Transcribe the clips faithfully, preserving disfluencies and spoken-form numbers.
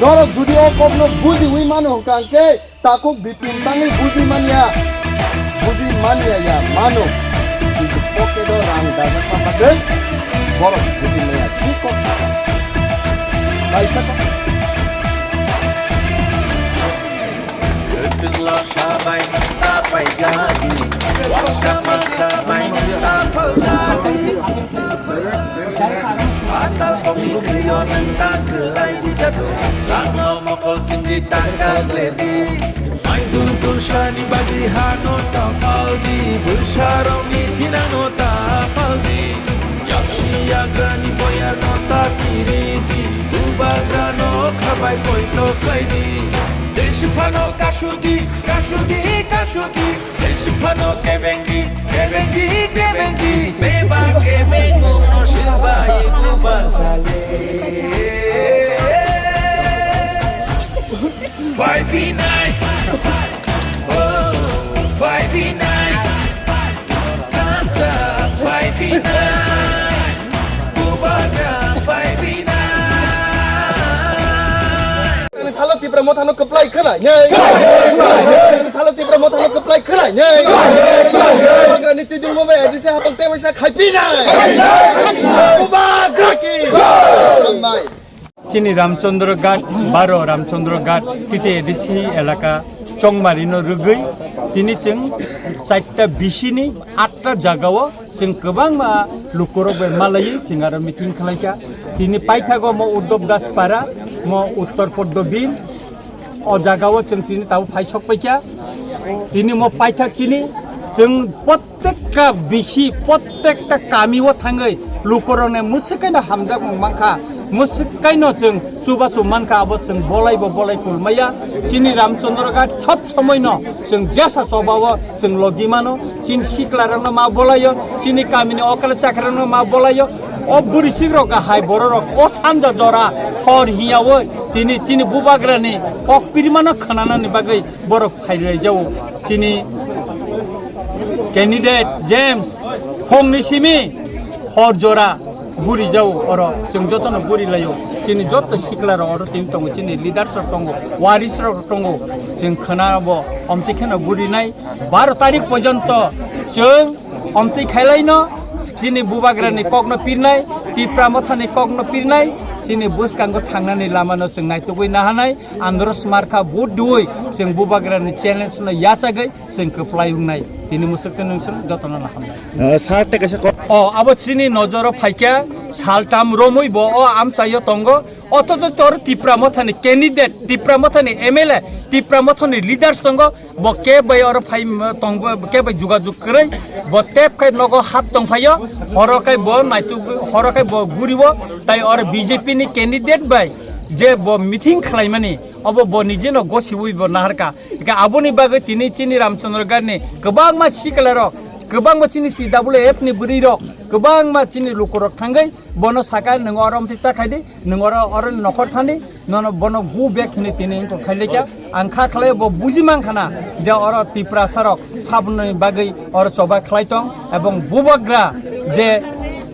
Norok jodi o kokno bujiwi mano hwnkha hwnkhe takhuk bipin tangwi buji manya, buji manya ya mano. Kintu pocket o rang dajak ma bagwi borok buji manya. Ki kok sakha? Kaisa kok. Kwthwnglo sabai ta paijadi, waksa masa bai ta paljadi. Patal komi khrio nang ta kwlai bijadu, langno mokol chindi ta kasledi. Maidun tursani badi hano ta paldi, bwsarokni thinangno ta paldi. Yaksi yagrani boyarno ta kiridi, bubagrano khabai poito khlaidi. Jesiphano kasudi, kasudi, kasudi. Jesiphano kebengi, kebengi, kebengi. Beba kebengungno silbai bubagrale. Five v nine. Oh, five v nine. Kansa five v nine. Bubagra five v nine. Ani salo Tipra Mothano kwplai khwlai nai. Ani salo Tipra Mothano kwplai khwlai nai. Bubagrani twijlangma bai A D C hapang tei waisa khai phi nai. Bubagra ki. Hambai. Chini Ramchandra Ghat, baro Ramchandra Ghat, T T A D C elaka Chongmari no rwgwi tini chwng charta bisini atta jagao chwng kwbangma lukurok bai malaiwi chwng aro meeting khlaikha. Tini paithago mo Uddhav Das Para, mo Uttor Poddo Bin, o jagao chwng tini tabuk phai sok paikha. Tini mo paithak chini chwng prottekta bisi, prottekta kamio thangwi lukurokni mwswk kaino hamjakmung mankha, mwswk kaino chwng chubachu mankha, abo chwng bolaibo bolai kulmaya. Chini Ramchandra Ghat sob somoino chwng jesa chobao chwng logi mano, chini siklarokno ma bolaio, chini kamini okra chakrarokno ma bolaio. O bwrwi sikrok hai bororok o sanja jora hor hiyaui tini chini bubagrani kok pirimano khwnanani bagwi borok phailaijao. Chini candidate James phongni simi hor jora buri jao oro, chwng jotono buri laio. Chini joto siklarok oro tini tongo, chini leaders rok tongo, waris rok tongo, chwng khwnabo omtwi kheno burinai. Baro tarik porjonto chwng omtwi khailaino, chini bubagrani kokno pirnai, Tipra Mothani kokno pirnai, chini bwskango thangnani lamano chwng naitugwi nahanai. Andros Markha vote dui chwng bubagrani challenge no yachagwi chwng kwplai wngnai. Tini mwswk twi nwng chwng jotono nahamnai. Eh, sir, tei kaisa ko- O, abo chini nojoro phaikha, saltam romwi bo o amchaio tongo. Othocho tor Tipra Mothani candidate, Tipra Mothani M L A, Tipra Mothani leaders tongo. Bo khe bai oro phai tong, khe bai jugajug kwrwi. Bo tep khai nogo hap tong phaio. Horo khai bo naituk, horo khai bo guriwo. Tai oro B J P ni candidate bai je bo meeting khlaimani, obo bo nijeno gosiwi bo naharka. Eka aboni bagwi tini chini Ramchandra Ghat ni kwbangma siklarok, kwbangma chini T W F ni bwrwi rok, kwbangma chini lukurok thangwi bono saka, "Nwng oro omtwi ta khaidi, nwng oro, oro nokhor thani, nono bono go back," hinwi tini wngkha khailekha. Ang kha khlai bo buji mankhana je oro Tiprasarok saboni bagwi oro choba khlai tong, ebong bubagra je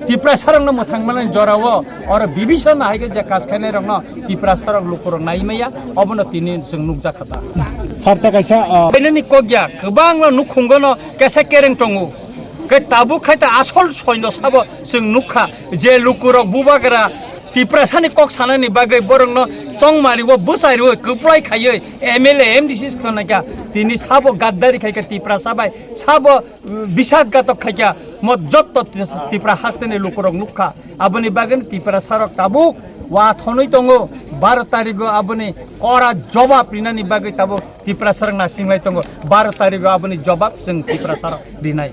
Tiprasarokno mwthangmani jorao oro bibisona hai khe je kas khainairokno Tiprasarok lukurok nai maya, obono tini chwng nukjakha ta. Sir, tei kaisa, ah, Kainani kokya kwbangma nukhungono kesa kereng tongo. Khe tabuk khai ta asol soino sabo chwng nukha je lukurok bubagra Tiprasani kok sanani bagwi borokno chongmari o bwchai rwi kwplai khaiwi M L A, M D C khwnaikha. Tini sabo gaddari khaikha Tiprasa bai, sabo, mm, bisasgatok khaikha. Mo jotto Tipra hasteni lukurok nukha. Aboni bagwi Tiprasarok tabuk wa thonwi tongo. Baro tarigo aboni kora jobab rinani bagwi tabuk Tiprasarok nasinglai tongo. Baro tarigo aboni jobab chwng Tiprasarok rinai.